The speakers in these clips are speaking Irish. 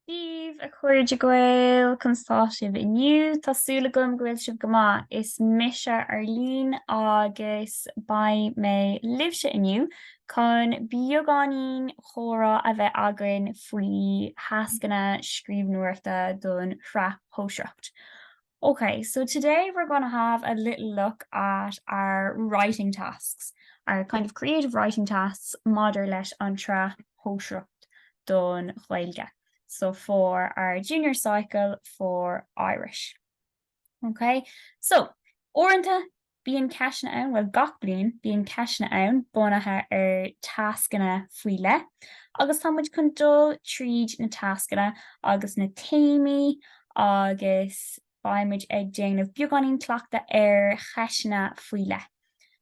Daoibh, a chairde Gael, conas tá sibh inniu? Tá súil agam go bhfuil sibh go maith. Is mise Arlene agus beidh mé libhse inniu chun beagáinín comhrá a bheith againn faoi thascanna scríbhneoireachta don tsraith shóisearach. Ok, so today we're going to have a little look at our writing tasks, our kind of creative writing tasks maidir leis an tsraith shóisearach don Ghaeilge. So for our junior cycle for Irish. Ok, so uaireanta bíonn ceisteanna ann, bhuel gach bliain bíonn ceisteanna ann bunaithe ar tascanna faoi leith agus tá muid chun dul tríd na tascanna agus na téamaí agus beidh muid ag déanamh beagáinín cleachtadh ar cheisteanna faoi leith.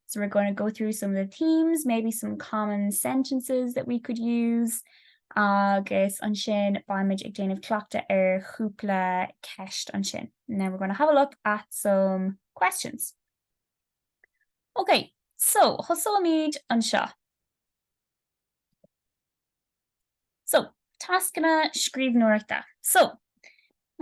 So we're going to go through some of the themes, maybe some common sentences that we could use, agus ansin beidh muid ag déanamh cleachtadh ar chúpla ceist ansin. And then we're going to have a look at some questions. Ok, so thosóimid anseo. So, tascanna scríbhneoireachta. So,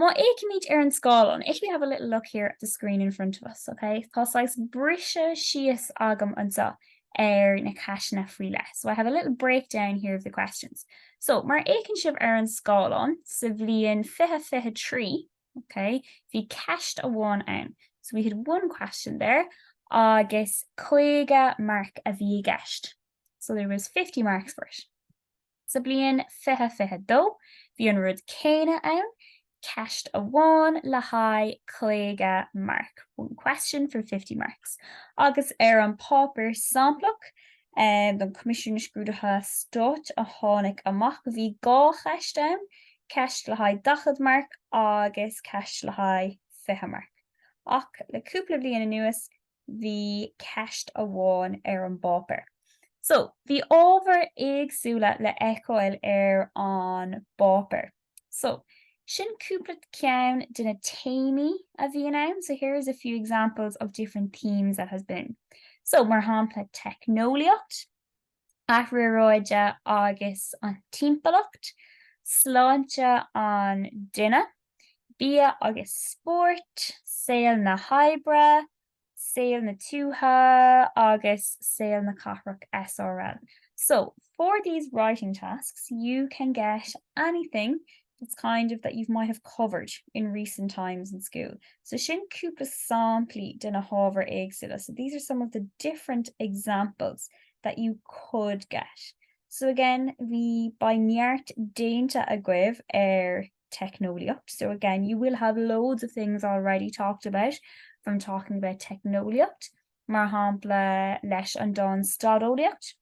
má fhéachaimid ar an scáileán, if we have a little look here at the screen in front of us, ok, tá saghas briseadh síos agam anseo ar na ceisteanna faoi leith. So I have a little breakdown here of the questions. So, mar a fhéachann sibh ar an scáileán, sa bhliain 2023, Ok, bhí ceist amháin ann. So we had one question there agus 50 marc a bhí i gceist. So there was 50 marks for it. Sa bliain 2022, bhí an rud céanna ann, ceist amháin le haghaidh 50 marc. One question for 50 marks. Agus ar an páipéar samplach don Choimisiún na Scrúduithe Stáit a tháinig amach, bhí dhá cheist ann, ceist le haghaidh 40 marc agus ceist le haghaidh 20 marc. Ach le cúpla bliain anuas, bhí ceist amháin ar an bpáipéar. So, bhí ábhair éagsúla le feiceáil ar an bpáipéar. So, sin cúpla ceann de na téamaí a bhíonn ann. So here is a few examples of different themes that has been. So, mar shampla, teicneolaíocht, athrú aeráide agus an timpeallacht, sláinte an duine, bia agus spórt, saol na hoibre, saol na tuaithe agus saol na cathrach SRL. So, for these writing tasks, you can get anything that's kind of that you might have covered in recent times in school. So sin cúpla samplaí de na hábhair éagsúla. So these are some of the different examples that you could get. So again, bhí beidh neart déanta agaibh ar teicneolaíocht. So again, you will have loads of things already talked about from talking about teicneolaíocht, mar shampla leis an dán Stadeolaíocht.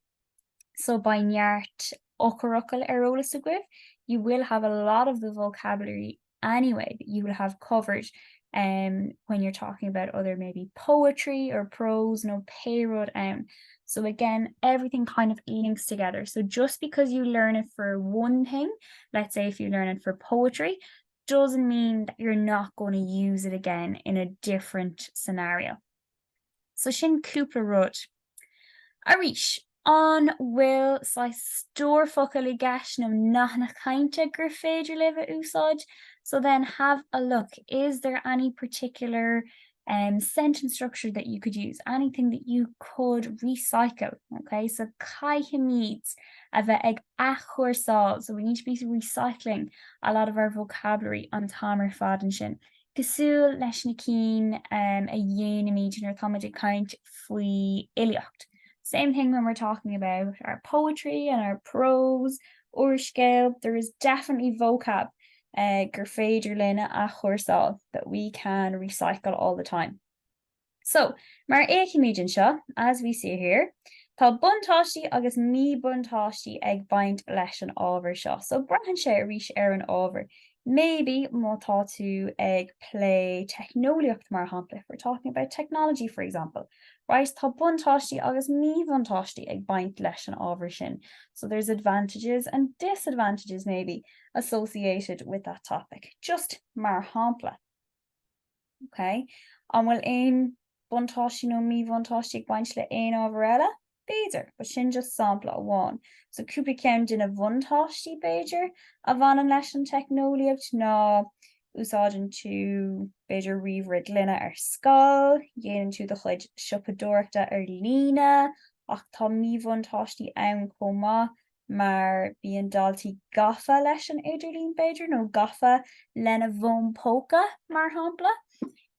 So beidh neart eochairfhocail ar eolas agaibh. You will have a lot of the vocabulary anyway that you will have covered um, when you're talking about other maybe poetry or prose nó pé rud ann. So again, everything kind of links together. So just because you learn it for one thing, let's say if you learn it for poetry, doesn't mean that you're not going to use it again in a different scenario. So sin cúpla rud. Arís, an bhfuil saghas stór focal i gceist nó nathanna cainte gur féidir libh a úsáid? So then have a look. Is there any particular um, sentence structure that you could use? Anything that you could recycle? Okay, so caithfimid a bheith ag athchúrsáil. So we need to be recycling a lot of our vocabulary an t-am ar fad ansin. Cosúil leis na cinn a dhéanaimid nuair atáimid ag caint faoi fhilíocht. Same thing when we're talking about our poetry and our prose, úrscéal, there is definitely vocab gur féidir linn a athchúrsáil that we can recycle all the time. So, mar a fheicimid anseo, as we see here, tá buntáistí agus míbhuntáistí ag baint leis an ábhar seo. So, braitheann sé arís ar an ábhar. Maybe má tá tú ag plé teicneolaíocht mar shampla, if we're talking about technology for example, right, tá buntáistí agus míbhuntáistí ag baint leis an ábhar sin. So there's advantages and disadvantages maybe associated with that topic. Just mar shampla. Ok. An bhfuil aon buntáistí nó míbhuntáistí ag baint le aon ábhar eile? B'fhéidir, but sin just sampla amháin. So cúpla ceann de na buntáistí, b'fhéidir, a bhaineann leis an teicneolaíocht ná úsáideann tú, b'fhéidir, ríomhaire glúine ar scoil, dhéanann tú do chuid siopadóireachta ar líne, ach tá míbhuntáistí ann chomh maith mar bíonn daltaí gafa leis an idirlíon, b'fhéidir, nó gafa lena bhfón póca, mar shampla,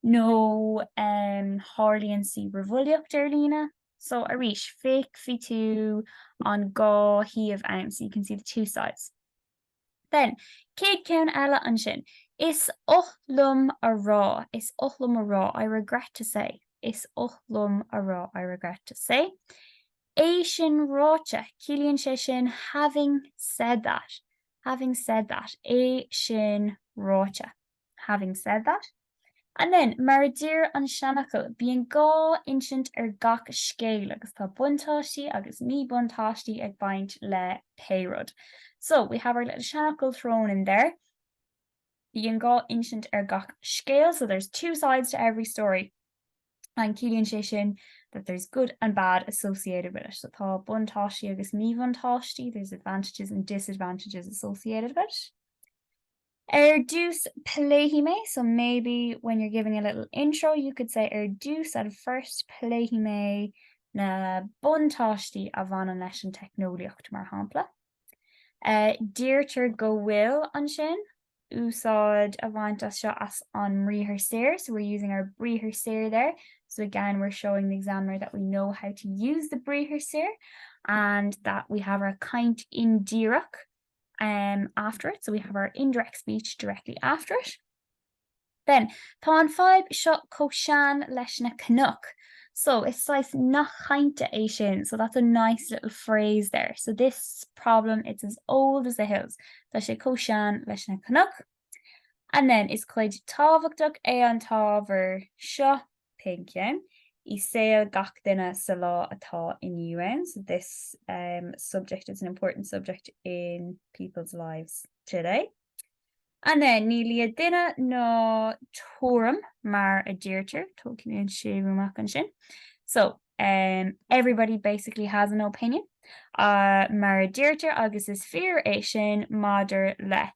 nó tarlaíonn cibearbhulaíocht ar líne. So arís, feicfidh tú an dhá thaobh ann, so you can see the two sides. Then, céad ceann eile ansin. Is oth liom a rá, is oth liom a rá, I regret to say, is oth liom a rá, I regret to say. É sin ráite, ciallaíonn sé sin having said that, having said that, é sin ráite. Having said that. And then, mar a deir an seanfhocal, bíonn dhá insint ar gach scéal agus tá buntáistí agus míbhuntáistí ag baint le pé rud. So, we have our little seanfhocal thrown in there. Bíonn dhá insint ar gach scéal, so there's two sides to every story. And ciallaíonn sé sin that there's good and bad associated with it. So tá buntáistí agus míbhuntáistí, there's advantages and disadvantages associated with it. Ar dtús pléifidh mé, so maybe when you're giving a little intro you could say ar dtús at first pléifidh mé na buntáistí a bhaineann leis an teicneolaíocht mar shampla. Uh, deirtear go bhfuil ansin úsáid a bhaint as seo as an mbriathar saor, so we're using our briathar saor there. So again, we're showing the examiner that we know how to use the briathar saor and that we have our caint indíreach um, after it, so we have our indirect speech directly after it. Then, tá an fadhb seo chomh sean leis na cnoic. So, is saghas nath cainte é sin, so that's a nice little phrase there. So this problem, it's as old as the hills. Tá sé chomh sean leis na cnoic. And then, is cuid tábhachtach é an t-ábhar seo pé ceann, i saol gach duine sa lá atá inniu ann, so this um, subject is an important subject in people's lives today. And then ní lia duine ná tuairim mar a deirtear, tógfaidh mé an séimhiú amach ansin. So um, everybody basically has an opinion uh, mar a deirtear agus is fíor é sin maidir le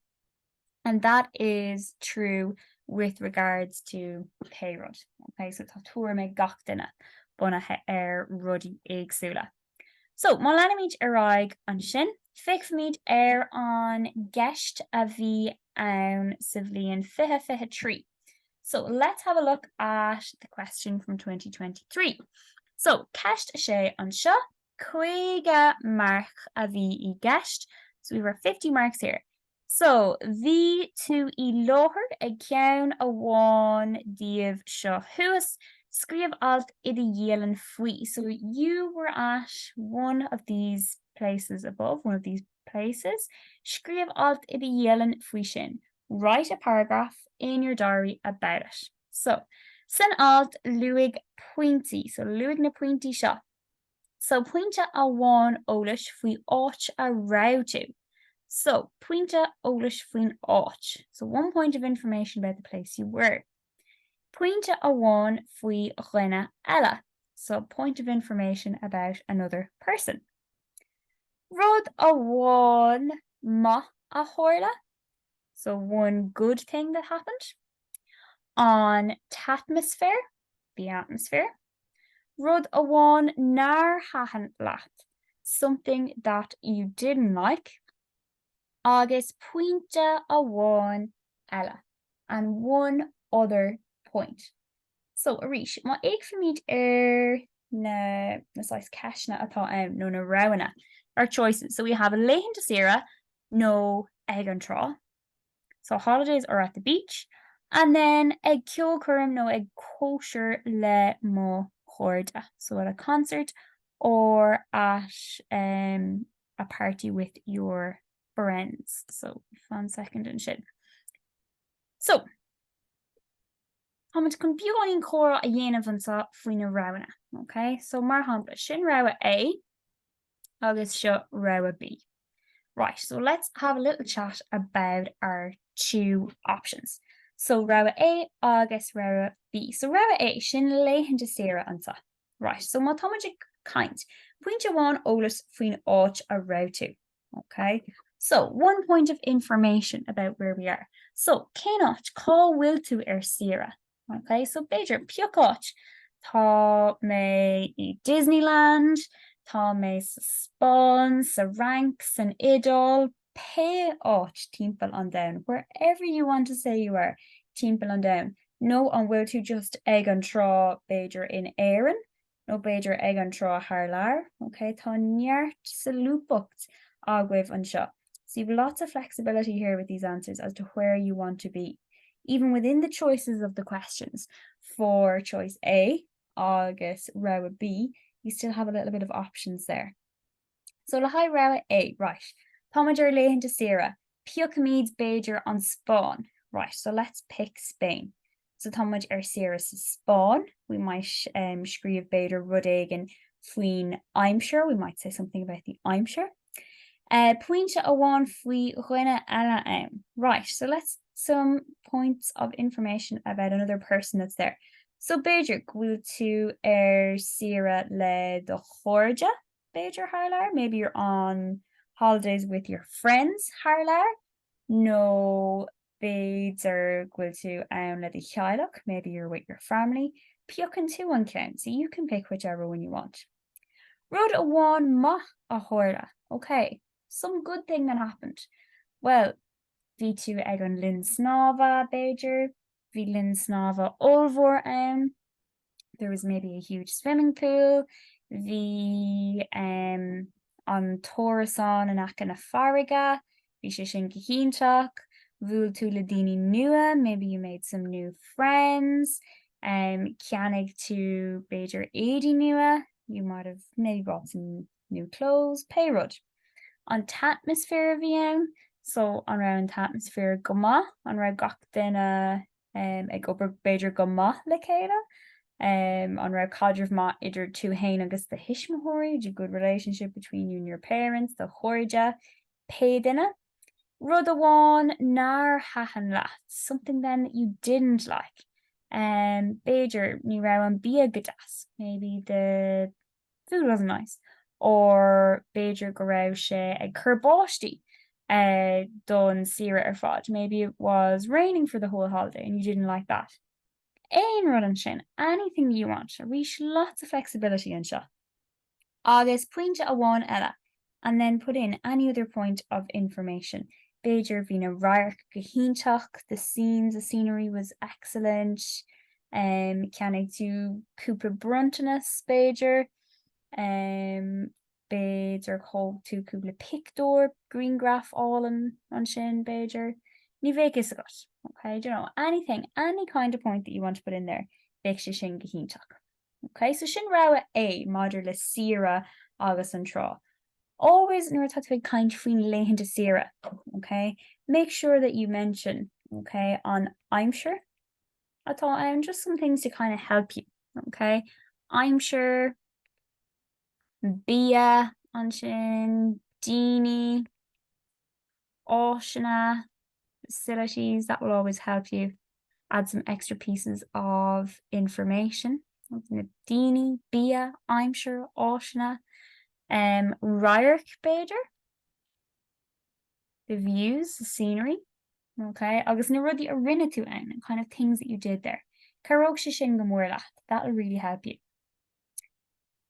And that is true with regards to pé rud. Okay, so tá tuairim ag gach duine bunaithe ar rudaí éagsúla. So má leanaimid ar aghaidh ansin, féachfaimid ar an gceist a bhí ann sa bhliain 2023. So let's have a look at the question from 2023. So ceist a sé anseo, 50 marc a bhí i gceist. So we were 50 marks here. So, bhí tú i láthair ag ceann amháin díobh seo thuas, scríobh alt i do dhialann faoi. So, you were at one of these places above, one of these places, scríobh alt i do dhialann faoi sin. Write a paragraph in your diary about it. So, san alt, luaigh pointí. So, luaigh na pointí seo. So, pointe amháin eolais faoi áit a raibh tú. So, pointe eolais faoin áit. So, one point of information about the place you were. Pointe amháin faoi dhuine eile. So, point of information about another person. Rud amháin maith a tharla. So, one good thing that happened. An t-atmaisféar, the atmosphere. Rud amháin nár thaitin leat, something that you didn't like, agus pointe amháin eile, and one other point. So, arís, má fhéachfaimid ar na na saghas ceisteanna atá ann, nó na roghanna, our choices, so we have laethanta saoire nó ag an trá, So holidays or at the beach and then ag ceolchoirm nó ag cóisir le mo chairde. So at a concert or at um, a party with your friends. So one second ansin. So Táimid chun beagáinín comhrá a dhéanamh anseo faoi na roghanna. Okay? So mar shampla, sin rogha A agus seo rogha B. Right, so let's have a little chat about our two options. So rogha A agus rogha B. So rogha A, sin laethanta saoire anseo. Right, so má táimid ag caint Pointe amháin eolais faoin áit a raibh tú. Ok, so one point of information about where we are. So cén áit, cá bhfuil tú ar saoire? Ok, so b'fhéidir pioc áit. Tá mé i Disneyland, tá mé sa Spáinn, sa Fhrainc, san Iodáil, pé áit timpeall an domhain, wherever you want to say you are timpeall an domhain. Nó an bhfuil tú just ag an trá b'fhéidir in Éirinn? nó b'fhéidir ag an trá thar lear, ok? Tá neart solúbthacht agaibh anseo. So you've lots of flexibility here with these answers as to where you want to be. Even within the choices of the questions for choice A agus rogha B, you still have a little bit of options there. So le haghaidh rogha A, right, táimid ar laethanta saoire, piocfaimid b'fhéidir an Spáinn, right, so let's pick Spain. So tá muid ar saoire sa Spáinn, we might um, scríobh b'fhéidir rud éigin faoin aimsir, we might say something about the aimsir. Uh, pointe amháin faoi dhuine eile ann. Right, so let's some points of information about another person that's there. So b'fhéidir go bhfuil tú ar saoire le do chairde, b'fhéidir thar lear, maybe you're on holidays with your friends thar lear, nó b'fhéidir go bhfuil tú ann le do theaghlach, maybe you're with your family, piocann tú an ceann, so you can pick whichever one you want. Rud amháin maith a tharla, ok, some good thing that happened. Well, bhí tú ag an linn snámha, b'fhéidir, bhí linn snámha ollmhór ann, there was maybe a huge swimming pool, bhí um, an t-árasán in aice na farraige, bhí sé sin go hiontach, bhuail tú le daoine nua, maybe you made some new friends, um, cheannaigh tú b'fhéidir éadaí nua, you might have maybe bought some new clothes, pé rud. An t-atmaisféar a bhí ann, so an raibh an t-atmaisféar go maith, an raibh gach duine ag obair b'fhéidir go maith le chéile? An raibh caidreamh maith idir tú fhéin agus do thuismitheoirí, do good relationship between you and your parents, do chairde, pé duine? Rud amháin nár thaitin leat, something then that you didn't like. B'fhéidir ní raibh an bia go deas, maybe the food wasn't nice or b'fhéidir go raibh sé ag cur báistí don saoire ar fad, maybe it was raining for the whole holiday and you didn't like that. Aon rud ansin, anything you want, arís lots of flexibility anseo. Agus pointe amháin eile, and then put in any other point of information. B'fhéidir bhí na radhairc go hiontach, the scenes, the scenery was excellent, Um, cheannaigh tú cúpla bronntanas, b'fhéidir. Um, b'fhéidir thóg tú cúpla pictiúr, grianghraf álainn ansin, b'fhéidir. Ní bheadh fhios agat. Okay, do you know, anything, any kind of point that you want to put in there, bheadh sé sin go hiontach. Okay, so sin rogha A maidir le saoire agus an trá. Always nuair atá tú ag caint faoin laethanta saoire, okay, make sure that you mention, okay, an aimsir, atá ann, just some things to kind of help you, okay? Aimsir, bia ansin, daoine, áiseanna, facilities, that will always help you add some extra pieces of information. Na daoine, bia, aimsir, áiseanna, um, radharc b'fhéidir, the views, the scenery, ok, agus na rudaí a rinne tú ann, the kind of things that you did there. Cabhróidh sé sin go mór leat, that'll really help you.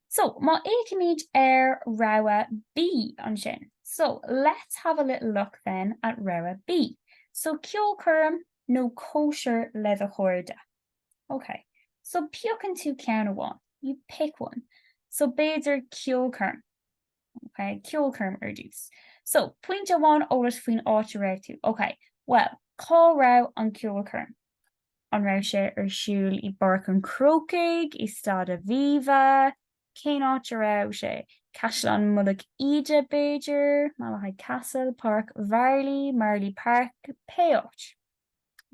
So, má fhéachaimid ar rogha B ansin. So, let's have a little look then at rogha B. So, ceolchoirm nó cóisir le do chairde. Ok, so piocann tú ceann amháin, you pick one. So, b'fhéidir ceolchoirm. Ok, ceolchoirm ar dtús. So, pointe amháin eolais faoin áit a raibh tú. Ok, well, cá raibh an ceolchoirm? An raibh sé ar siúl i bPáirc an Chrócaigh, i Staid Aviva? Cén áit a raibh sé? Caisleán Mullach Íde, b'fhéidir? Malahide Castle, Páirc Mharlaí, Marlay Park, pé áit.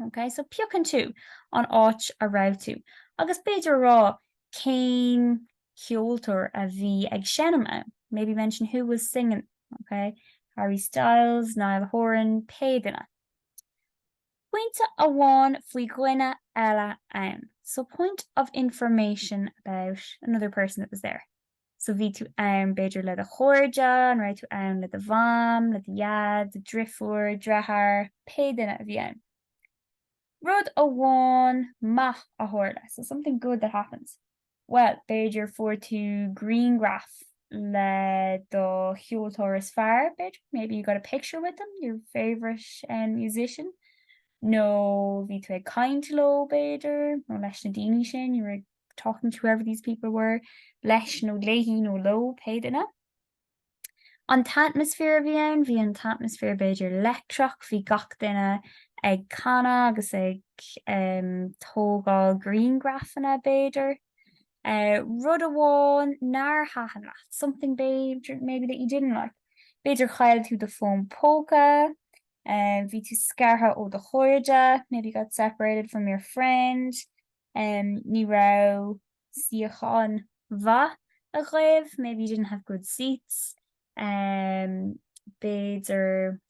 Ok, so piocann tú an áit a raibh tú agus b'fhéidir a rá cén ceoltóir a bhí ag seinm ann. Maybe mention who was singing, ok? Harry Styles, Niall Horan, pé duine. Pointe amháin faoi dhuine eile ann. So point of information about another person that was there. So bhí tú ann b'fhéidir le do chairde, an raibh tú ann le do mham, le do dhaid, do dhrifiúr, dreatháir, pé duine a bhí ann. Rud amháin maith a tharla, so something good that happens. Bhuel, b'fhéidir fuair tú grianghraf le do cheoltóir is fearr, b'fhéidir, maybe you got a picture with them, your favourite um, musician, nó bhí tú ag caint leo, b'fhéidir, nó leis na daoine sin, you were talking to whoever these people were, leis nó léi nó leo, pé duine. An t-atmaisféar a bhí ann, bhí an t-atmaisféar b'fhéidir leictreach, bhí gach duine ag canadh agus ag tógáil grianghrafanna b'fhéidir. Rud amháin nár thaitin leat, something b'fhéidir maybe that you didn't like. B'fhéidir chaill tú do fón póca, bhí tú scartha ó do chairde, maybe you got separated from your friend, ní raibh suíocháin mhaith agaibh, maybe you didn't have good seats, b'fhéidir,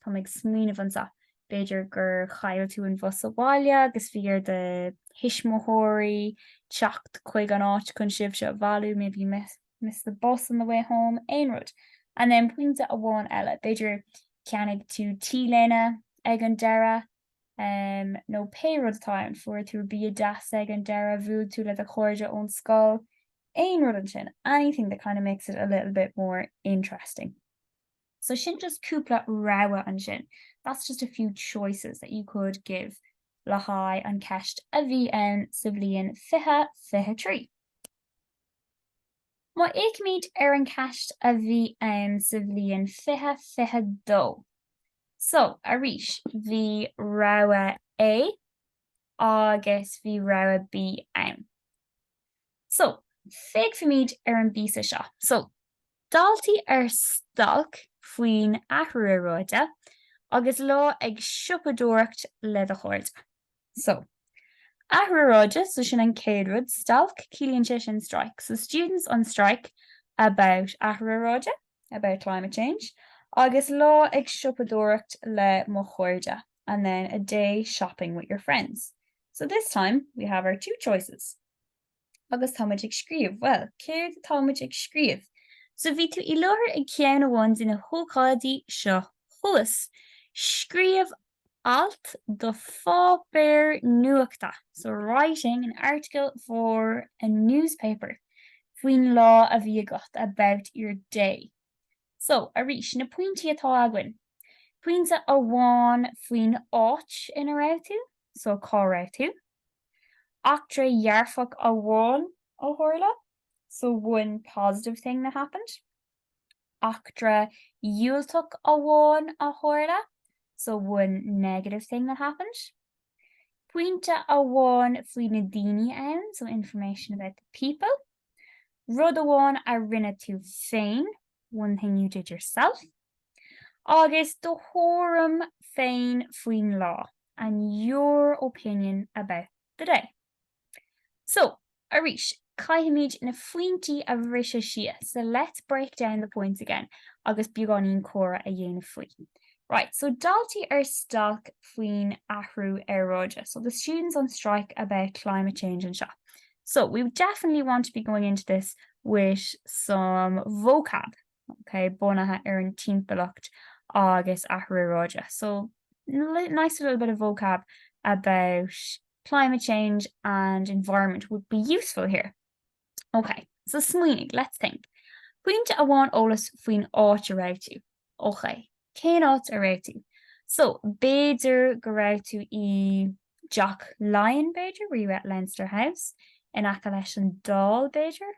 tá mé ag smaoineamh anseo, b'fhéidir gur chaill tú an bhus abhaile agus bhí ar do thuismitheoirí teacht chuig an áit chun sibhse a bhailiú, maybe you missed the bus on the way home, aon rud. And then pointe amháin eile, b'fhéidir cheannaigh tú T-léine ag an deireadh, nó pé rud atá ann, fuair tú bia deas ag an deireadh, bhuail tú le do chairde ón scoil, aon rud ansin, anything that kind of makes it a little bit more interesting. So sin just cúpla rogha ansin. That's just a few choices that you could give le haghaidh an ceist a bhí ann sa bhliain 2023. Má fhéachaimid ar an cheist a bhí ann sa bhliain 2022. So, arís, bhí rogha A agus bhí rogha B ann. So, féachfaimid ar an bpíosa seo. So, daltaí ar stailc faoin athrú aeráide agus lá ag siopadóireacht le do chairde. So, athrú aeráide, so sin an chéad rud, stailc, ciallaíonn sé sin strike. So students on strike about athrú aeráide, about climate change, agus lá ag siopadóireacht le mo chairde, and then a day shopping with your friends. So this time we have our two choices. Agus tá muid ag scríobh, bhuel, céard atá muid ag scríobh? So bhí tú i láthair ag ceann amháin de na hócáidí seo thuas. Scríobh alt do pháipéar nuachta, so writing an article for a newspaper, faoin lá a bhí agat, about your day. So, arís, na pointí atá againn. Pointe amháin faoin áit ina raibh tú, so cá raibh tú. Eachtra dhearfach amháin a tharla, so one positive thing that happened. Eachtra dhiúltach amháin a tharla, so one negative thing that happened. Pointe amháin faoi na daoine ann, so information about the people. Rud amháin a rinne tú féin, one thing you did yourself. Agus do thuairim féin faoin lá, and your opinion about the day. So, arís, caithfimid na pointí a bhriseadh síos, so let's break down the points again agus beagáinín comhrá a dhéanamh faoi. Right, so daltaí ar stailc faoin athrú aeráide. So the students on strike about climate change anseo. So we definitely want to be going into this with some vocab, okay, bunaithe ar an timpeallacht agus athrú aeráide. So nice little bit of vocab about climate change and environment would be useful here. Ok, so smaoinigh, let's think. Pointe amháin eolas faoin áit a raibh tú. Ok, cén áit a raibh tú? So, b'fhéidir go raibh tú i dTeach Laighean, b'fhéidir, were you at Leinster House? In aice leis an Dáil, b'fhéidir?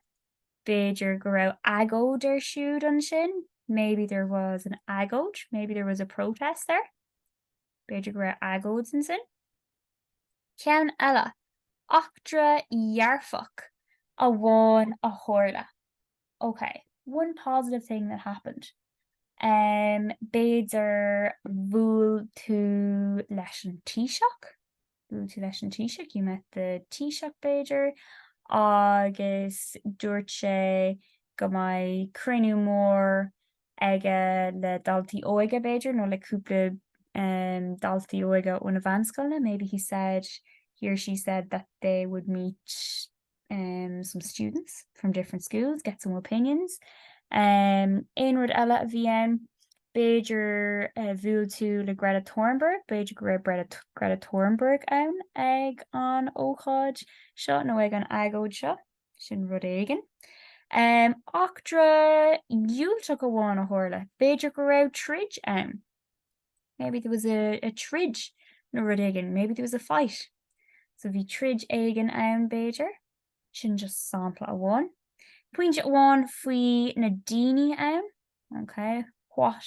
B'fhéidir go raibh agóid ar siúl ansin, maybe there was an agóid, maybe there was a protest there. B'fhéidir go raibh agóid ansin. Ceann eile, eachtra dhearfach amháin a tharla. Ok, one positive thing that happened. Um, b'fhéidir bhuail tú leis an Taoiseach? Bhuail tú leis an Taoiseach, you met the Taoiseach b'fhéidir, agus dúirt sé go mbeidh cruinniú mór aige le daltaí óige b'fhéidir nó le cúpla um, daltaí óige ó na mheánscoileanna. Maybe he said, he or she said that they would meet. um, some students from different schools, get some opinions. Um, aon rud eile a bhí ann, b'fhéidir uh, bhuail tú le Greta Thunberg, b'fhéidir go raibh Greta, Greta Thunberg ann ag an ócáid seo nó ag an agóid seo, sin rud éigin. Um, eachtra dhiúltach amháin a tharla, b'fhéidir go raibh troid ann. Maybe there was a, a troid nó rud éigin, maybe there was a fight. So bhí troid éigin ann b'fhéidir, sin just sampla amháin. Pointe amháin faoi na daoine ann, okay, what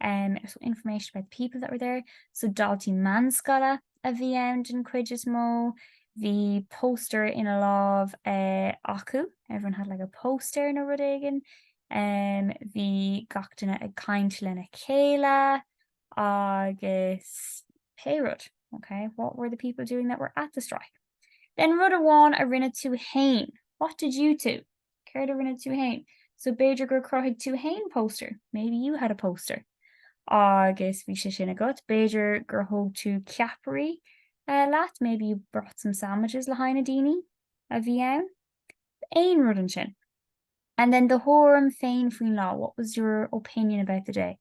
um, so information about the people that were there. So daltaí meánscoile a bhí ann den chuid is mó, bhí poster ina lámh uh, acu, everyone had like a poster nó rud éigin. Um, bhí gach duine ag caint lena chéile agus pé rud. Okay, what were the people doing that were at the strike? Then rud amháin a rinne tú féin. What did you do? Céard a rinne tú féin? So b'fhéidir gur chruthaigh tú féin poster. Maybe you had a poster. Agus bhí sé sin agat. B'fhéidir gur thóg tú ceapairí uh, leat. Maybe you brought some sandwiches le haghaidh na daoine a bhí ann. Aon rud ansin. And then do thuairim féin faoin lá, what was your opinion about the day?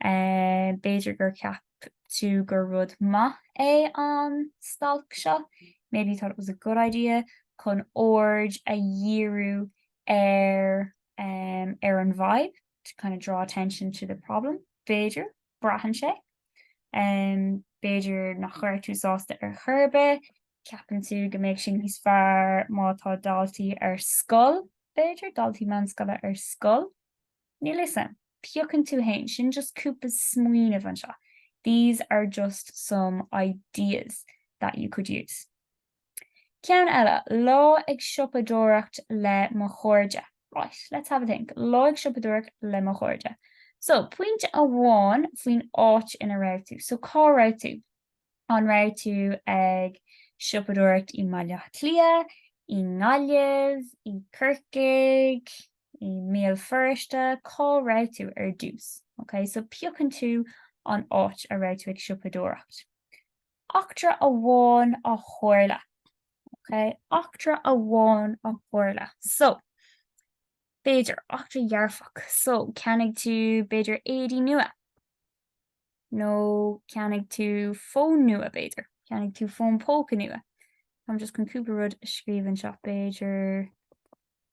Uh, b'fhéidir gur cheap tú gur rud maith é an stailc seo, maybe you thought it was a good idea chun aird a dhíriú ar um, ar an bhfadhb, to kind of draw attention to the problem, b'fhéidir, braitheann sé. Um, b'fhéidir nach raibh tú sásta ar chor ar bith, Ceapann tú go mbeidh sé níos fearr má tá daltaí ar scoil, b'fhéidir, daltaí meánscoile ar scoil? Níl fhios a'm. Piocann tú fhéin. Sin just cúpla smaoineamh anseo. These are just some ideas that you could use. Ceann eile, lá ag siopadóireacht le mo chairde. Right, let's have a think. Lá ag siopadóireacht le mo chairde. So, pointe amháin faoin áit ina raibh tú. So, cá raibh tú? An raibh tú ag siopadóireacht i mBaile Átha Cliath, i nGaillimh, i gCorcaigh, i mBéal Feirste, cá raibh tú ar dtús? Ok, so piocann tú an áit a raibh tú ag siopadóireacht. Eachtra amháin a tharla. Ok, eachtra amháin a tharla. So, b'fhéidir, eachtra dhearfach. So, cheannaigh tú, b'fhéidir, éadaí nua. Nó cheannaigh tú fón nua, b'fhéidir. Cheannaigh tú fón póca nua. Táim just chun cúpla rud a scríobh anseo, b'fhéidir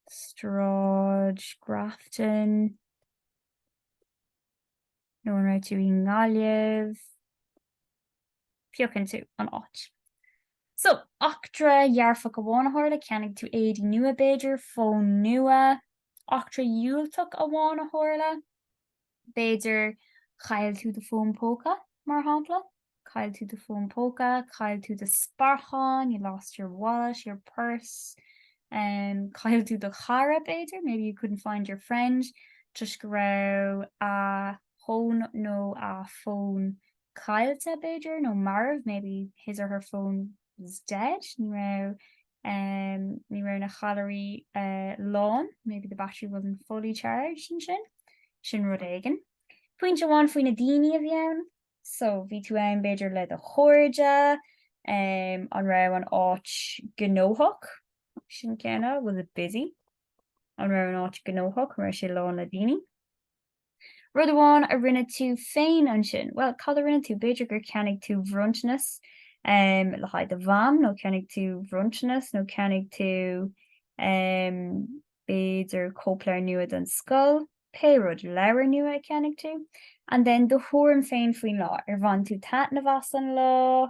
Sráid Grafton. Nó an raibh tú i nGaillimh? Piocann tú an áit. So, eachtra dhearfach amháin a tharla, cheannaigh tú éadaí nua, b'fhéidir, fón nua. Eachtra dhiúltach amháin a tharla. B'fhéidir chaill tú do fón póca, mar shampla. Chaill tú do fón póca, chaill tú do sparán, you lost your wallet, your purse. Um, chaill tú do chara, b'fhéidir, maybe you couldn't find your friend, toisc go raibh a fhón nó a fón caillte, b'fhéidir, nó marbh, maybe his or her phone was dead, ní raibh um, ní raibh na callairí uh, lán, maybe the battery wasn't fully charged ansin, sin rud éigin. Pointe amháin faoi na daoine a bhí ann, so bhí tú ann b'fhéidir le do chairde, um, an raibh an áit gnóthach, sin ceann eile, was it busy? An raibh an áit gnóthach, an raibh sé lán le daoine? Rud amháin a rinne tú féin ansin? Bhuel, cad a rinne tú? B'fhéidir gur cheannaigh tú bronntanas um, le haghaidh do mham nó cheannaigh tú bronntanas nó cheannaigh tú um, b'fhéidir cóipleabhar nua don scoil, pé rud, leabhar nua a cheannaigh tú. And then do thuairim féin faoin lá, ar bhain tú taitneamh as an lá?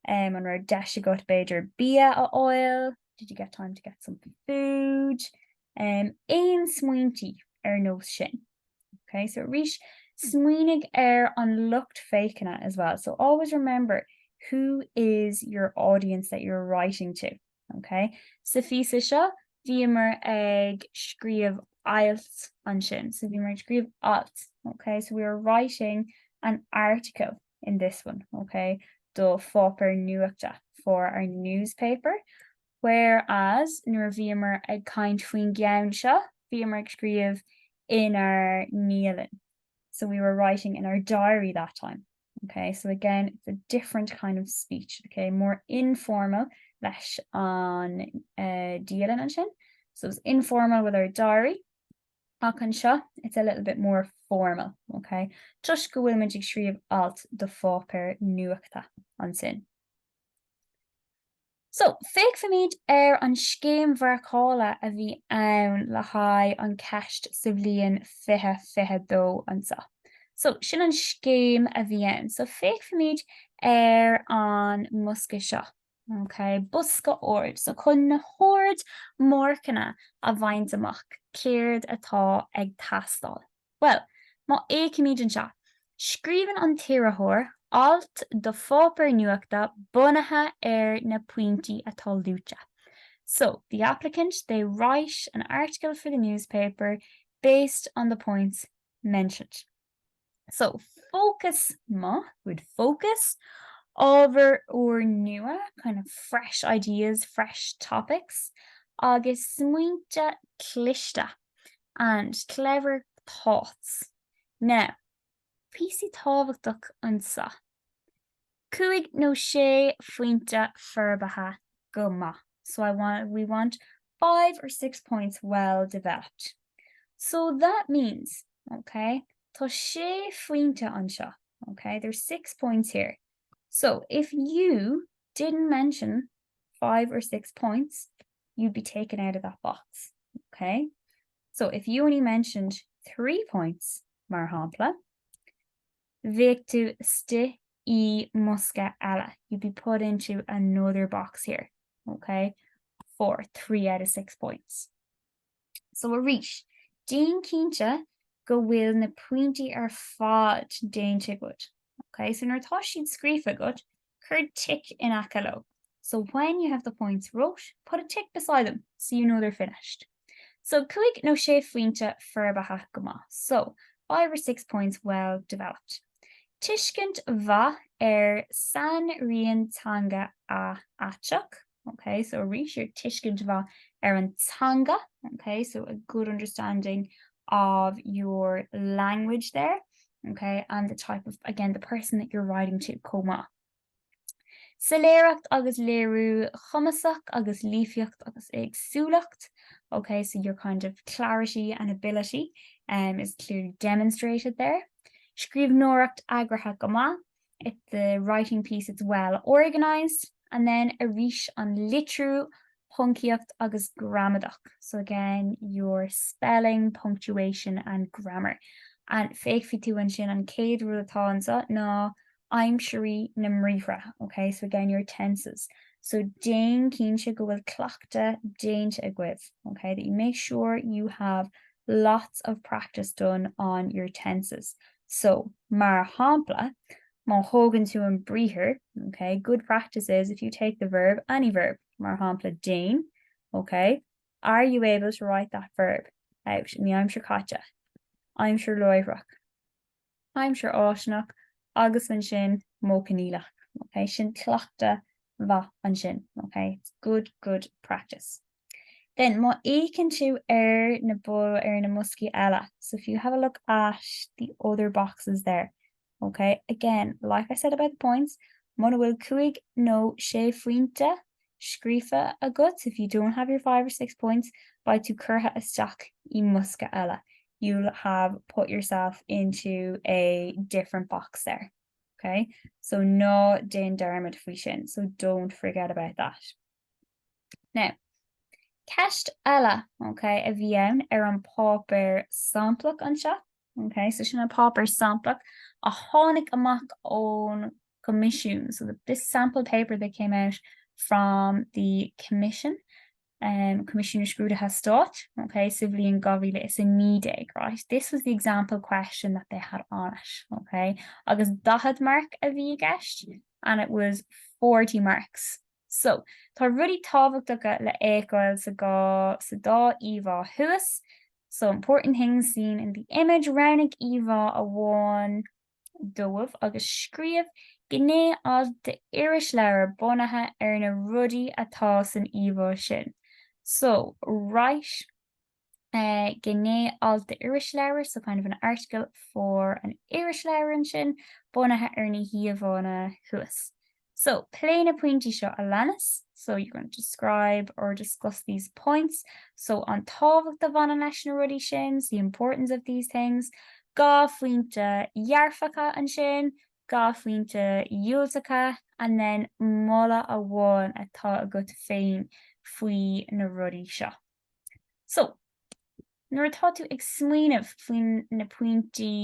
Um, an raibh deis agat b'fhéidir bia a fháil? Did you get time to get some food? Um, aon smaointí ar nós sin. Okay, so arís, smaoinigh ar an lucht féachana as well. So always remember who is your audience that you're writing to. Okay? Sa phíosa seo, bhíomar ag scríobh ailt ansin. So bhíomar ag scríobh alt. Okay? So we were writing an article in this one, okay? Do pháipéar nuachta for our newspaper. Whereas nuair a bhíomar ag caint faoin gceann seo, bhíomar ag scríobh inár ndialann. So we were writing in our diary that time. Okay, so again, it's a different kind of speech, okay, more informal. leis an dialann ansin. So it's informal with our diary. Ach anseo, it's a little bit more formal, ok? Toisc go bhfuil muid ag scríobh alt do pháipéar nuachta ansin. So, féachfaimid ar an scéim mharcála a bhí ann le haghaidh an ceist sa bhliain 2022 anseo. So, sin an scéim a bhí ann. So, féachfaimid ar an mbosca seo. Ok, bosca ard. So, chun na hardmharcanna a bhaint amach, céard atá ag teastáil? Bhuel, má fhéachaimid anseo, scríobhann an t-iarrthóir alt do pháipéar nuachta bunaithe ar na pointí atá luaite. So, the applicant, they write an article for the newspaper based on the points mentioned. So, fócas maith, good focus, ábhar úrnua, kind of fresh ideas, fresh topics, agus smaointe cliste, and clever thoughts. Now, píosa tábhachtach anseo. 5 nó 6 phointe forbartha go maith. So I want, we want 5 or 6 points well developed. So that means, okay, tá 6 phointe anseo, okay, there's 6 points here. So if you didn't mention 5 or 6 points, you'd be taken out of that box, okay? So if you only mentioned 3 points, mar shampla, bheadh tú istigh i mbosca eile, you'd be put into another box here, okay, for 3 out of 6 points. So arís, déan cinnte go bhfuil na pointí ar fad déanta agat. Okay, so nuair atá siad scríofa agat, cuir tic in aice leo. So when you have the points wrote, put a tick beside them so you know they're finished. So 5 nó 6 phointe forbartha go maith. So 5 or 6 points well developed. Tuiscint mhaith ar sainrian teanga aiteach. Ok, so arís your tuiscint mhaith ar an teanga, ok, so a good understanding of your language there, ok, and the type of, again, the person that you're writing to chomh maith. Soiléireacht agus léiriú cumasach agus líofacht agus éagsúlacht, ok, so your kind of clarity and ability um, is clearly demonstrated there. Scríbhneoireacht eagraithe go maith, If the writing piece it's well organised and then arís an litriú, poncaíocht agus gramadach. So again your spelling, punctuation and grammar. And féachfaidh tú ansin an chéad rud atá anseo ná aimsirí na mbriathra, okay? So again your tenses. So déan cinnte go bhfuil cleachtadh déanta agaibh, okay? That you make sure you have lots of practice done on your tenses. So, mar shampla, má thógann tú an briathar, okay, good practice is if you take the verb, any verb, mar shampla déan, okay, are you able to write that verb out in the aimsir chaite, aimsir láithreach, aimsir fháistineach agus ansin modh coinníollach, okay, sin cleachtadh mhaith ansin, okay, it's good, good practice. Then má fhéachann tú ar na ar na mboscaí eile, so if you have a look at the other boxes there, okay, again, like I said about the points, muna bhfuil 5 nó 6 phointe scríofa agat, if you don't have your 5 or 6 points, beidh tú curtha isteach i mbosca eile. You'll have put yourself into a different box there. Okay, so ná déan dearmad faoi sin, so don't forget about that. Now, ceist eile, okay, a bhí ann ar an páipéar samplach anseo, okay, so sin an páipéar samplach a tháinig amach ón Coimisiún, so the, this sample paper that came out from the Commission, um, Coimisiún na Scrúduithe Stáit, okay, sa bhliain 2019, right? This was the example question that they had on it, okay? Agus 40 marc a bhí i gceist, and it was 40 marks. So, tá rudaí tábhachtacha le feiceáil sa gá sa dá íomhá thuas. So, important things seen in the image, roghnaigh íomhá amháin dóibh agus scríobh gné-alt d'irisleabhar bunaithe ar na rudaí atá san íomhá sin. So, write gné-alt d'irisleabhar, so kind of an article for an irisleabhar ansin, bunaithe ar na híomhánna thuas. So, pléigh na pointí seo a leanas. So, you're going to describe or discuss these points. So, an tábhacht a bhaineann leis na rudaí sin, so the importance of these things. 2 phointe dhearfacha ansin, 2 phointe dhiúltacha, and then moladh amháin atá agat féin faoi na rudaí seo. So, nuair atá tú ag smaoineamh faoi na pointí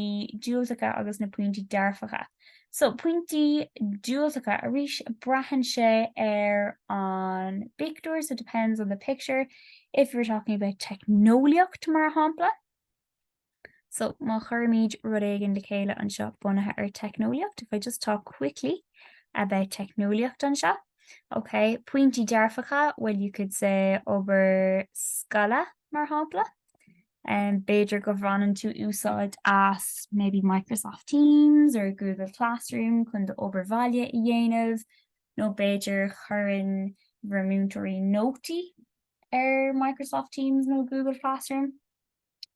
diúltacha agus na pointí dearfacha. So, pointí diúltacha, arís, braitheann sé ar an bpictiúr, so it depends on the picture. If you're talking about teicneolaíocht, mar shampla, So, má chuirimid rud éigin le chéile anseo bunaithe ar teicneolaíocht, if I just talk quickly about teicneolaíocht anseo, ok, pointí dearfacha, well you could say obair scoile, mar shampla. Um, b'fhéidir go bhaineann tú úsáid as maybe Microsoft Teams or Google Classroom chun do obair bhaile a dhéanamh, nó b'fhéidir cuireann bhur múinteoirí nótaí ar Microsoft Teams nó Google Classroom.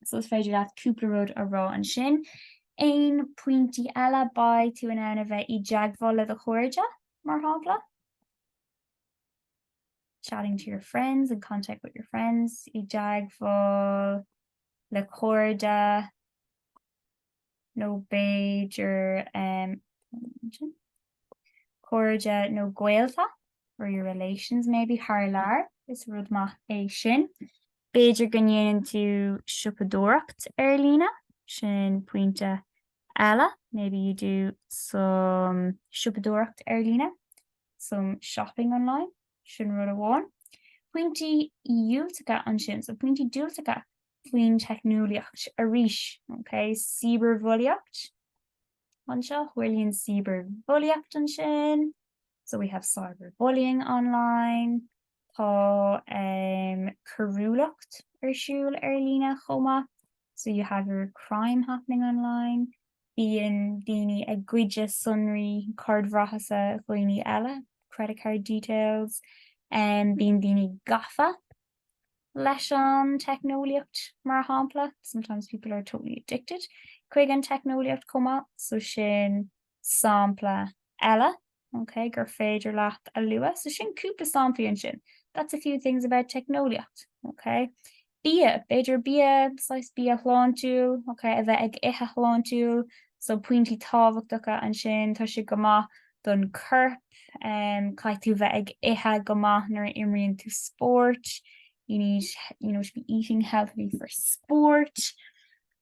So is féidir leat cúpla rud a rá ansin. Aon pointí eile beidh tú in ann a bheith i dteagmháil le do chairde, mar shampla? Chatting to your friends, in contact with your friends, i dteagmháil le cairde nó b'fhéidir um, cairde nó gaolta or your relations maybe thar lear, is rud maith é sin. B'fhéidir go ndéanann tú siopadóireacht ar líne, sin pointe eile, maybe you do some siopadóireacht ar líne, some shopping online, sin rud amháin. Pointí diúltacha ansin, so pointí diúltacha faoin teicneolaíocht arís, ok, cibearbhulaíocht anseo, tarlaíonn cibearbhulaíocht ansin, so we have cyberbullying online, tá um, coiriúlacht ar siúl ar líne chomh maith, so you have your crime happening online, bíonn daoine ag goid sonraí cairdbhreasa dhaoine eile, credit card details, um, bíonn daoine gafa leis an teicneolaíocht mar shampla, sometimes people are totally addicted chuig an teicneolaíocht chomh maith, so sin sampla eile, ok, gur féidir leat a lua. So sin cúpla samplaí ansin. That's a few things about teicneolaíocht, ok. Bia, b'fhéidir bia, saghas bia shláintiúil, ok, a bheith ag ithe shláintiúil, so pointí tábhachtacha ansin, tá sé go maith don corp, um, caithfidh tú bheith ag ithe go maith nuair a imríonn tú spórt, you need, you know, to be eating healthily for sport.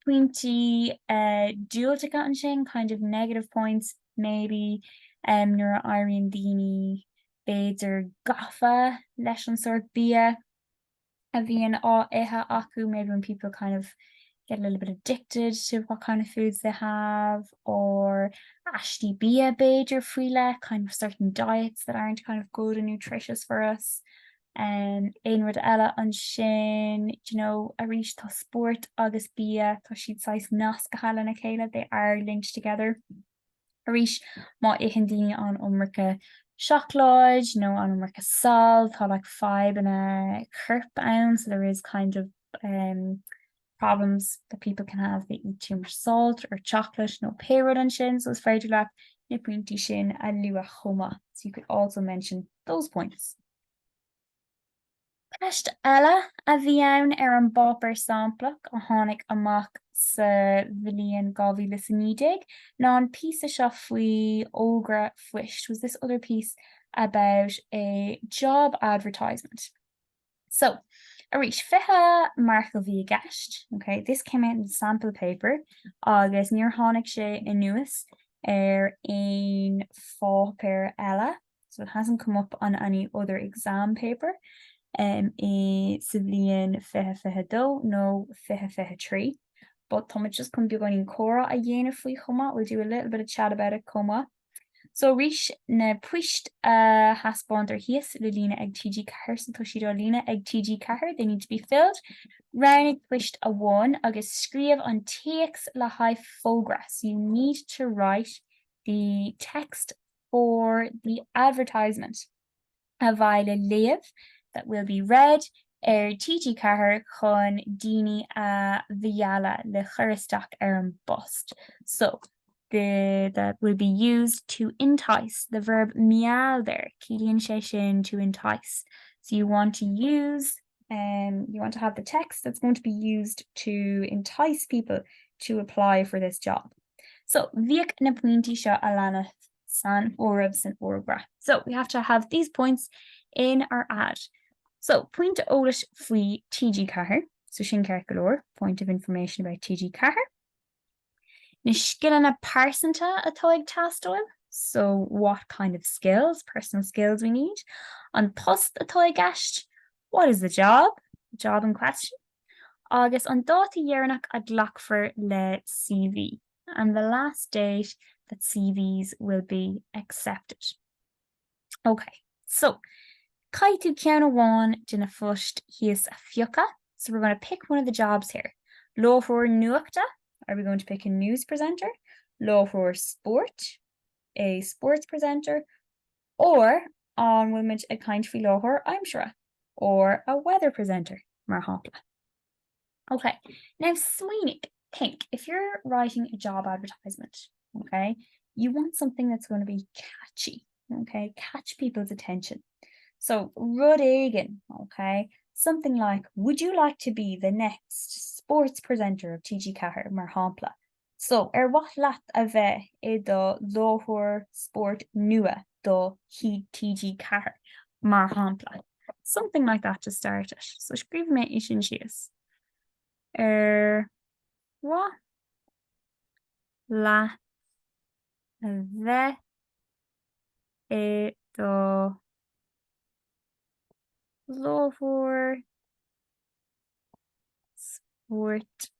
Pointí uh, diúltacha ansin, kind of negative points, maybe, um, nuair a éiríonn daoine b'fhéidir gafa leis an sórt bia a bhíonn á ithe acu, maybe when people kind of get a little bit addicted to what kind of foods they have, or aistí bia b'fhéidir faoi leith, kind of certain diets that aren't kind of good and nutritious for us. Um, aon rud eile ansin, you know, arís tá spórt agus bia, tá siad saghas nasctha lena chéile, they are linked together. Arís, má itheann daoine an iomarca seacláid nó an iomarca sal, tá like fadhbanna coirp ann, so there is kind of um, problems that people can have if they eat too much salt or chocolate nó pé rud ansin, so is féidir leat na pointí sin a lua chomh maith. So you could also mention those points. Ceist eile a bhí ann ar an bpáipéar samplach a tháinig amach sa bhliain 2019 ná an píosa seo faoi fhógra phoist, was this other piece about a job advertisement. So, arís, 20 marc a bhí i gceist, okay, this came out in the sample paper agus níor tháinig sé anuas ar aon pháipéar eile. so it hasn't come up on any other exam paper um, i sa bhliain 2022 nó 2023. But táimid just chun beagáinín comhrá a dhéanamh faoi chomh maith, we'll do a little bit of chat about it chomh maith. So arís na poist a thaispeántar thíos le líonadh ag TG4, so tá siad á líonadh ag TG4, they need to be filled. Roghnaigh post amháin agus scríobh an téacs le haghaidh fógra, so you need to write the text for the advertisement a bheidh le léamh, that will be read, ar TG4 chun daoine a mhealladh le cur isteach ar an bpost. So. The that will be used to entice, the verb meall there, ciallaíonn sé sin to entice. So you want to use um, you want to have the text that's going to be used to entice people to apply for this job. So bhíodh na pointí seo a leanas san áireamh san fhógra. So we have to have these points in our ad. So pointe eolais faoi TG4, so sin ceart go leor, point of information about TG4. Na scileanna pearsanta atá ag teastáil, so what kind of skills, personal skills we need. An post atá i gceist, what is the job, the job in question. Agus an dáta dheireanach a ghlacfar le CV, and the last date that CVs will be accepted. Ok, so caithfidh tú ceann amháin de na phoist thíos a phiocadh, so we're going to pick one of the jobs here. Láithreoir nuachta, are we going to pick a news presenter? Láithreoir spóirt, a sports presenter, or an bhfuil muid ag caint faoi láithreoir aimsire, or a weather presenter, mar shampla. Ok, now smaoinigh, think, if you're writing a job advertisement, ok, you want something that's going to be catchy, ok, catch people's attention. So rud éigin, ok, something like, would you like to be the next sports presenter of TG4, mar shampla? So, ar mhaith leat a bheith i do láithreoir spóirt nua do TG4, mar shampla? Something like that to start it. So scríobhfaidh mé é sin síos. Ar mhaith leat a bheith i do láithreoir spóirt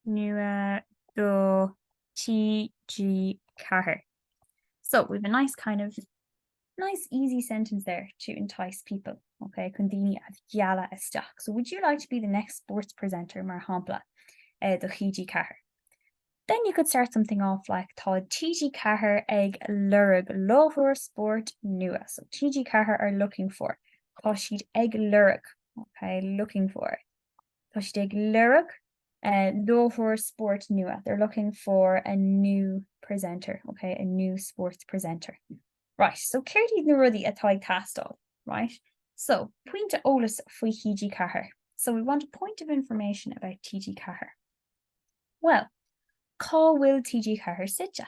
nua do TG4. So we've a nice kind of nice easy sentence there to entice people, okay, chun daoine a mhealladh isteach. So would you like to be the next sports presenter mar shampla uh, do TG4? Then you could start something off like Tá TG4 ag lorg láithreoir spóirt nua. So TG4 are looking for. Tá siad ag lorg, okay, looking for. Tá siad ag lorg uh, láithreoir spóirt nua. They're looking for a new presenter, okay, a new sports presenter. Right, so céard iad na rudaí atá ag teastáil, right? So, pointe eolais faoi TG4. So we want a point of information about TG4. Well, cá bhfuil TG4 suite?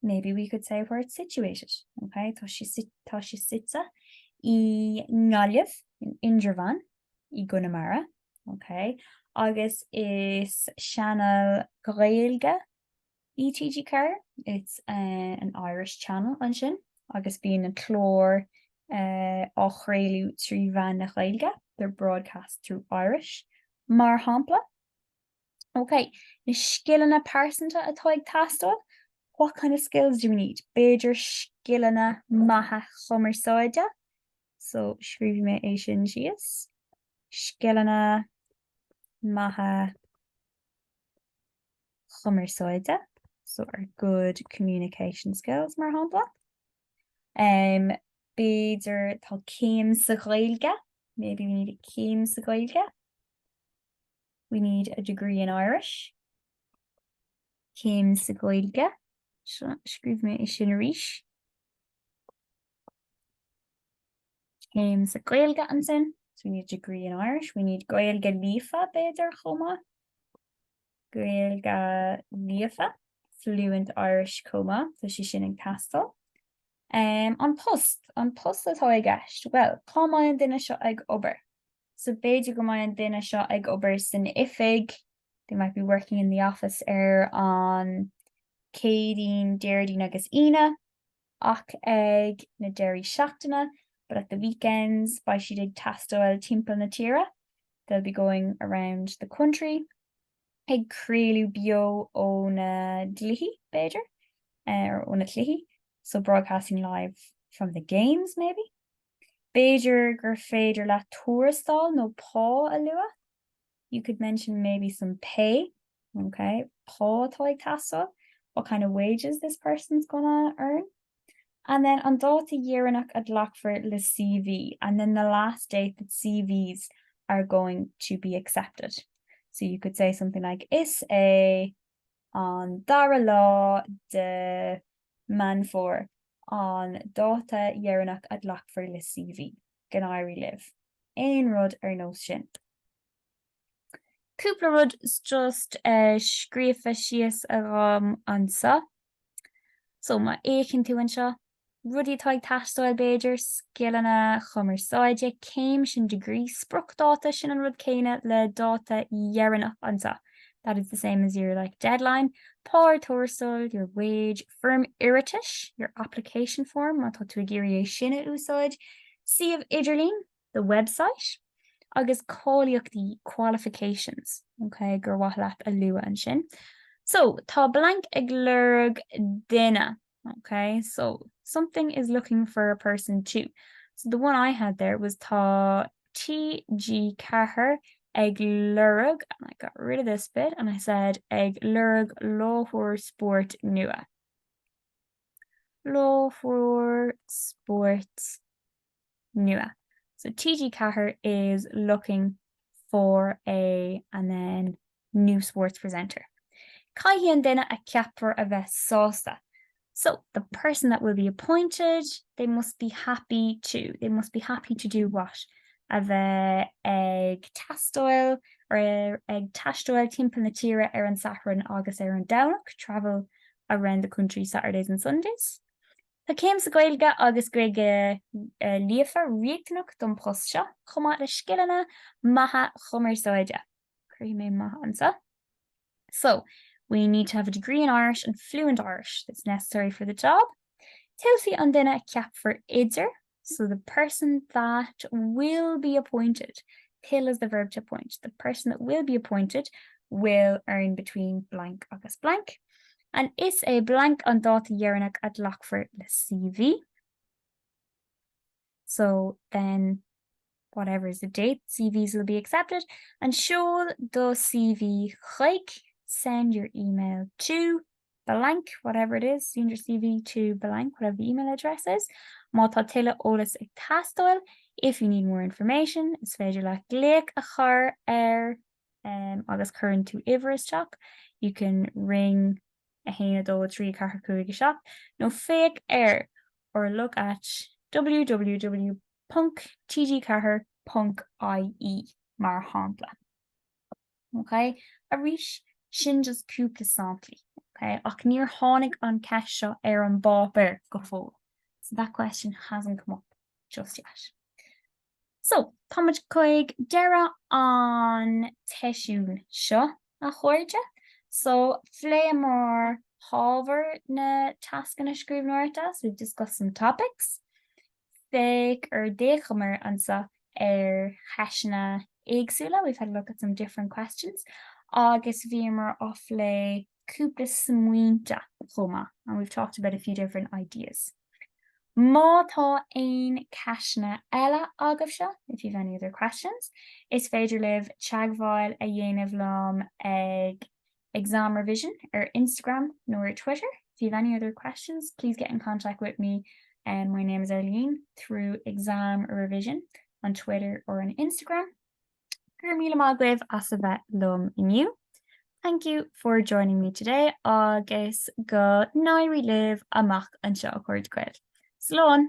Maybe we could say where it's situated, okay? Tá sé tá sé suite i nGaillimh, in Indreabhán, i gConamara, okay? Agus is channel Gaeilge í TG4, it's uh, an Irish channel ansin, agus bíonn na cláir uh, á chraoladh trí mheán na Gaeilge, they're broadcast through Irish. Mar shampla, Ok, na scileanna pearsanta atá ag teastáil? What kind of skills do we need? B'fhéidir scileanna maithe cumarsáide. So scríobhfaidh mé é sin síos. Scileanna maithe cumarsáide. So our good communication skills mar shampla. Um, b'fhéidir tá céim sa Ghaeilge. Maybe we need a céim sa Ghaeilge. We need a degree in Irish. Céim sa Ghaeilge. Scríobhfaidh mé é sin arís. Céim sa Ghaeilge ansin. So we need a degree in Irish. We need Gaeilge líofa b'fhéidir chomh maith. Gaeilge líofa. Fluent Irish chomh maith. Tá sé sin ag teastáil. Um, an post, an post atá i gceist. Well, cá mbeidh an duine seo ag obair? So b'fhéidir go mbeidh an duine seo ag obair san oifig, they might be working in the office ar an Céadaoin, Déardaoin agus Aoine, ach ag na deirí seachtaine, but at the weekends beidh siad ag taisteal timpeall na tíre, they'll be going around the country, ag craoladh beo ó na gcluichí, b'fhéidir, or ó na cluichí, so broadcasting live from the games maybe. B'fhéidir gur féidir leat tuarastal nó pá a lua? You could mention maybe some pay, okay, pá atá ag teastáil, what kind of wages this person's gonna earn. And then an dáta dheireanach a ghlacfar le CV, and then the last date that CVs are going to be accepted. So you could say something like Is é. an dara lá de Meán Fómhair an dáta dheireanach a ghlacfar le CV. Go n-éirí libh. Aon rud ar nós sin. Cúpla rud just scríofa síos agam anseo. So má fhéachann tú anseo, rudaí atá ag teastáil b'fhéidir, scileanna cumarsáide, céim sin degree, spriocdháta sin an rud céanna le dáta dheireanach anseo. That is the same as your like deadline. Pá tuarastal, your wage, foirm iarratais, your application form, má tá tú ag iarraidh é sin a úsáid, suíomh idirlín, the website, agus cáilíochtaí, qualifications, ok, gur mhaith leat a lua ansin. So, tá blank ag lorg duine, ok, so something is looking for a person too. So the one I had there was tá TG4 ag lorg, and I got rid of this bit and I said ag lorg láithreoir spóirt nua. Láithreoir spóirt nua. So TG4 is looking for a and then new sports presenter. Caithfidh an duine a cheapfar a bheith sásta. So the person that will be appointed, they must be happy to. They must be happy to do what? A bheith ag taisteal or ag taisteal timpeall na tíre ar an Satharn agus ar an Domhnach, travel around the country Saturdays and Sundays. Tá céim sa Ghaeilge agus Gaeilge líofa riachtanach don post seo, chomh maith le scileanna maithe cumarsáide. Cuirfidh mé maith anseo. So, we need to have a degree in Irish and fluent Irish that's necessary for the job. Tuillfidh an duine a cheapfar idir, so the person that will be appointed. Tuill is the verb to appoint. The person that will be appointed will earn between blank agus blank. And is é blank an dáta dheireanach a ghlacfar le CV. So then whatever is the date, CVs will be accepted. And seol do CV chuig, send your email to blank, whatever it is, send your CV to blank, whatever the email address is. Má tá tuilleadh eolas ag teastáil, if you need more information, is féidir leat glaoch a chur ar um, agus cuireann tú uimhir isteach, you can ring 1 2 3 4 5 7 nó féach ar or look at www.tg4.ie mar shampla. Ok, arís, sin just cúpla samplaí, ok, ach níor tháinig an ceist seo ar an bpáipéar go fóill. So that question hasn't come up just yet. So, táimid chuig deireadh an tseisiúin seo, a chairde. So, phléamar ábhar na tascanna scríbhneoireachta, so we've discussed some topics. Féach or d'fhéachamar anseo ar cheisteanna éagsúla, we've had a look at some different questions, agus bhíomar á phlé cúpla smaointe chomh maith, and we've talked about a few different ideas. Má tá aon ceisteanna eile agaibhse, if you've any other questions, is féidir libh teagmháil a dhéanamh liom ag Exam Revision ar Instagram nó ar Twitter. If you have any other questions, please get in contact with me. And my name is Arlene through Exam Revision on Twitter or on Instagram. Go raibh míle maith agaibh as a bheith liom inniu. Thank you for joining me today agus go n-éirí libh amach anseo a chairde Gael. Slán!